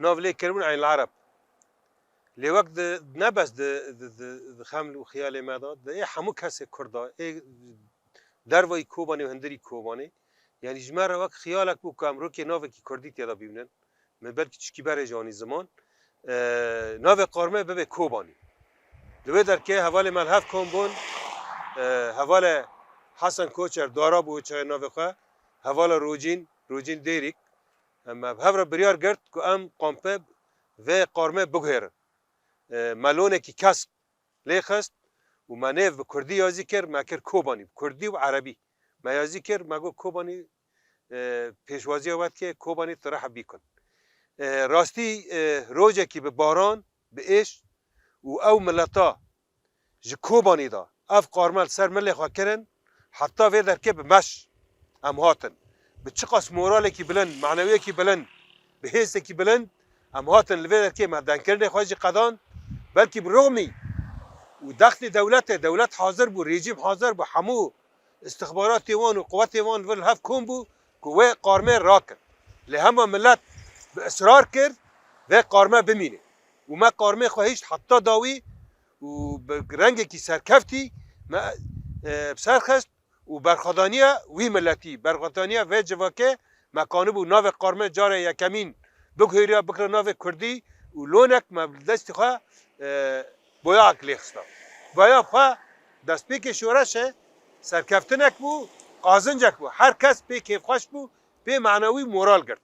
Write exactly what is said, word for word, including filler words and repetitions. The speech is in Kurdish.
nav lê kiribûn Eyn Ereb. Lê wek di, ne bes di, di, di, di xem û xiyalê me de, di ê hemû kesê Kurda, ê dervayî Kobanê û hundirî Kobanê, yanî ji me re wek xiyalek bû ku em rokê navekî Kurdî tê de bînin. Min belkî çikî berê jî anî ziman. E, navê Qarme bibe Kobanî. Li wê derkê hevalê me li hev kom bûn. E, hevalê Hesen Koçer, Dara bû çaxê navê xwe. Hevala Rocîn, Rocîn Dêrîk. Em bi hev re biryar girt ku em kampe vê Qarme biguhêrin. E, me lonekî kesk lê xist û me nêv bi Kurdî yazî kir, me kir Kobanî, bi Kurdî û Erebî. Me yazî kir, me got Kobanî, e, pêşwaziya we dike, Kobanî tu rih bî kun. E, rastî, e, rocekî bi baran, bi êş û ew mileta ji Kobanî de ev Qarme li ser milê xwe kirin, heta vê derkê bi meş em hatin. Bi çiqas moralekî bilind, manewiyekî bilind, bi hêzekî bilind em hatin li vê derkê me dengkirinê xwe jî qedan. Belkî bi rûmî û dextê dewletê, dewlet hazir bû, rejîm hazir bû, hemû istixbaratê wan û quwetê wan vir li hev kom bû ku wê Qarmê rakin. Lê hema milet bi israr kir, vê Qarme bimîne. Û me Qarmê xwe hişt heta dawî û bi rengekî serkeftî me, e, bi ser xist û berxwedaniya wî miletî, berxwedaniya vê civakê me kanibû navê Qarmê carê yekemîn biguhêriya, bikira navê Kurdî û lonek me bi destê xwe, e, boyayek lê xista. Boya xwe destpêkê şoreşê serkeftinek bû, qazincek bû. Her kes pê kêfxweş bû, pê manewî moral girt.